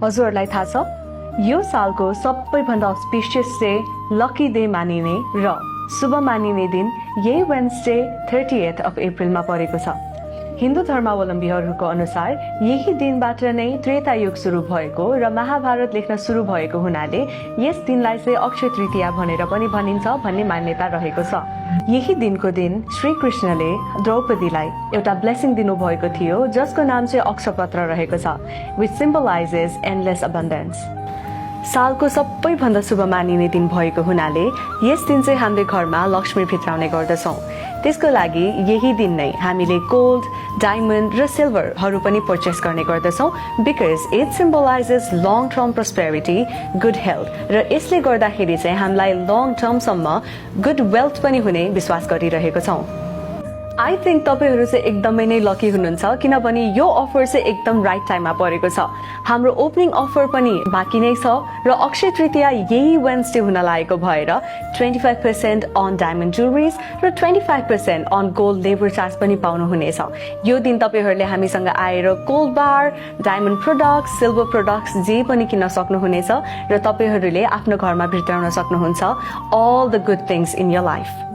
हजुरहरूलाई थाहा छ यो सालको सबैभन्दा अस्पिशियस डे लकी डे मानिने र शुभ मानिने दिन यही वेन्सडे 30th of अप्रिलमा परेको छ। हिन्दू धर्मावलम्बीहरूको अनुसार यही दिनबाट नै त्रेता युग सुरु भएको र महाभारत लेख्न सुरु भएको हुनाले यस दिनलाई चाहिँ अक्षय तृतीया भनेर पनि भनिन्छ भन्ने मान्यता रहेको छ। यही दिनको दिन श्री कृष्णले द्रौपदीलाई एउटा ब्लेसिङ दिनुभएको थियो जसको नाम चाहिँ अक्षपत्र रहेको छ, विच सिम्बलाइजेस एन्डलेस अबन्डेन्स। सालको सबैभन्दा शुभ मानिने दिन भएको हुनाले यस दिन चाहिँ हामीले घरमा लक्ष्मी भित्राउने गर्दछौँ। त्यसको लागि यही दिन नै हामीले गोल्ड, डायमन्ड र सिल्भरहरू पनि पर्चेस गर्ने गर्दछौँ, because it symbolizes long term prosperity, good health र यसले गर्दाखेरि चाहिँ हामीलाई लङ टर्मसम्म गुड वेल्थ पनि हुने विश्वास गरिरहेको छौँ। आई थिङ्क तपाईँहरू चाहिँ एकदमै नै लकी हुनुहुन्छ किनभने यो अफर चाहिँ एकदम राइट टाइममा परेको छ। हाम्रो ओपनिङ अफर पनि बाँकी नै छ र अक्षय तृतीया यही वेन्सडे हुन लागेको भएर 25% अन डायमन्ड ज्वेलरिज र 25% अन गोल्ड लेबर चार्ज पनि पाउनुहुनेछ। यो दिन तपाईँहरूले हामीसँग आएर गोल्ड बार, डायमन्ड प्रोडक्ट्स, सिल्भर प्रोडक्ट्स जे पनि किन्न सक्नुहुनेछ र तपाईँहरूले आफ्नो घरमा भित्राउन सक्नुहुन्छ all the good things in your life।